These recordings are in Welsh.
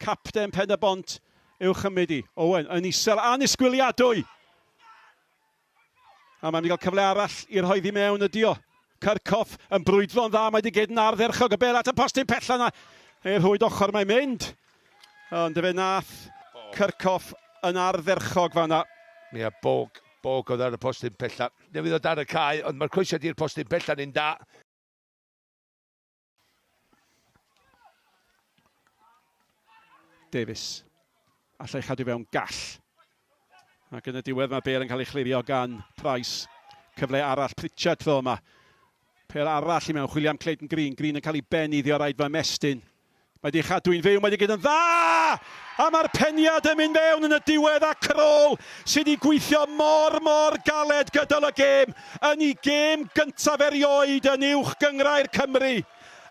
Capten Pen-y-bont i'w chymryd hi. Owen yn isel, annisgwyliadwy! A mae'n mynd i gael cyfle arall i rhoi ddi mewn ydi o. Kirchhoff yn brwydro'n dda, mae wedi gyd yn ardderchog y bel at y postyn pella yna. I'r rhwyd ochr mae'n mynd. Ond fe nath Kirchhoff yn ardderchog fanna. Ia, Bog, Bog oedd ar y postyn pella. Newydd ddod ar y cae, ond mae'r croesiad i'r postyn pella'n un da. Davies. Allai chadw fewn gall. Ac yn y diwedd mae Bale yn cael ei chlirio gan Price. Cyfle arall Pritchard tro yma. Pel arall i mewn, chwilio am Clayton Green. Green yn cael ei benni iddi o raid fo ymestyn. Mae di chadw'n fyw, mae di gyd yn dda! A mae'r peniad yn mynd mewn yn y diwedd a Kroll sydd wedi gweithio mor, mor galed gydol y gêm yn ei gêm gyntaf erioed yn Uwch Gynghrair Cymru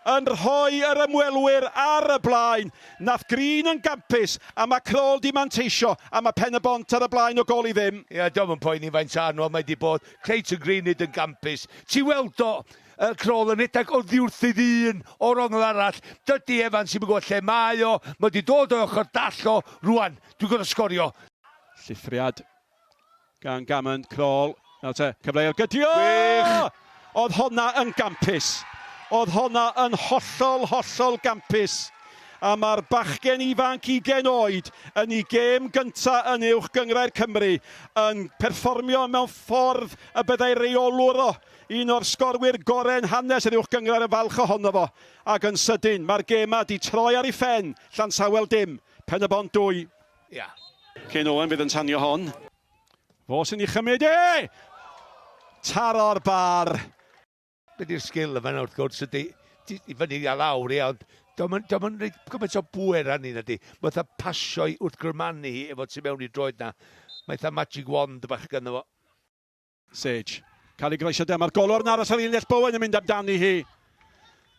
yn rhoi yr ymwelwyr ar y blaen. Nath Green yn gampus a mae Kroll di manteisio a mae Pen-y-bont ar y blaen o gôl i ddim. Ie, dio'm yn poeni faint o anodd mae di bod. Clayton Green nid yn gampus. Ti weld o, y Kroll yn rhedeg oddiwrth ei ddyn o'r ongl arall. Dydy Evans ddim yn gwybod lle mae o. Mae wedi dod o'i ochr dall o. Rwan, dwi'n gorfod sgorio. Llithriad gan Gammon, Kroll. Nawr te, cyfle i'r gydio! Gwych! Oedd honna yn gampus. Oedd honna yn hollol, hollol gampus. A mae'r bachgen ifanc ugain oed yn ei gêm gynta yn Uwch Gynghrair Cymru yn perfformio mewn ffordd y byddai reolwr o un o'r sgorwyr gorau yn hanes yr Uwch Gynghrair yn falch ohono fo. Ac yn sydyn, mae'r gêm 'ma 'di troi ar ei phen, Llansawel dim, Pen-y-bont dwy. Ia. Cyn Owen fydd yn tanio hon. Fo sy'n ei chymryd e! Taro'r bar. Be di'r sgil yma wrth gwrs ydy i fyny a lawr ia, ond dio'm yn, dio'm yn rhaid gymaint o bŵer arni na di. Mae fatha pasio i wrth grymanu hi efo tu mewn i droed na. Mae fatha magic wand bach gynno fo. Sage. Cael ei groesio de, mae'r golwr yn aros ar linell Bowen yn mynd amdani hi.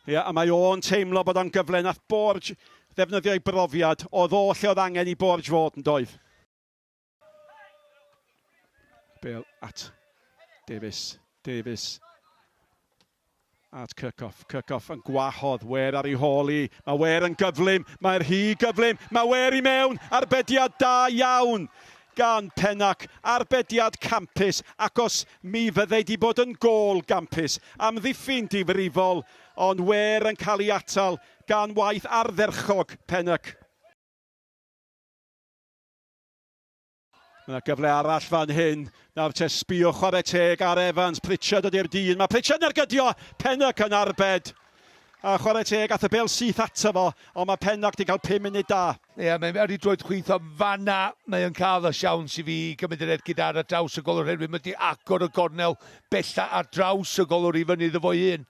Ia, a mae o'n teimlo bod o'n gyfle. Nath Borge ddefnyddio ei brofiad. Oedd o lle oedd angen i Borge fod yn doedd. Bale at Davies. Davies at Kirchhoff. Kirchhoff yn gwahodd Ware ar ei hôl i. Mae Ware yn gyflym. Mae'r hi gyflym. Mae Ware i mewn. Arbediad da iawn gan Pennack. Arbediad campus. Ac os mi fyddai di bod yn gôl gampus. Amddiffyn difrifol. Ond Ware yn cael ei atal gan waith ardderchog Pennack. Mae yna gyfle arall fan hyn. Nawr te sbio chwarae teg ar Evans. Pritchard ydy'r dyn. Mae Pritchard yn ergydio. Pennock yn arbed. A chwarae teg, ath y bel syth ato fo, ond mae Pennock wedi cael 5 munud da. Ie, yeah, mae'n ar ei droed chwith ond fanna mae o'n cael y siawns i fi gymryd yr ergyd ar y draws y golwr herwydd mae wedi agor y gornel bella ar draws y golwr i fyny iddo fo'i hun.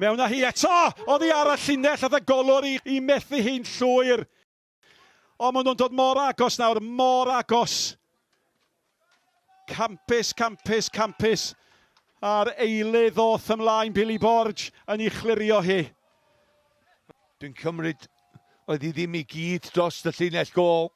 Mewn â hi eto! Oddi ar y llinell ath y golwr i, i methu hi'n llwyr. Ond maen nhw'n dod mor agos nawr, mor agos. Campus, campus, campus. A'r eilydd ddoth ymlaen, Billy Borge, yn ei chlirio hi. Dwi'n cymryd oedd hi ddim i gyd dros y llinell gôl.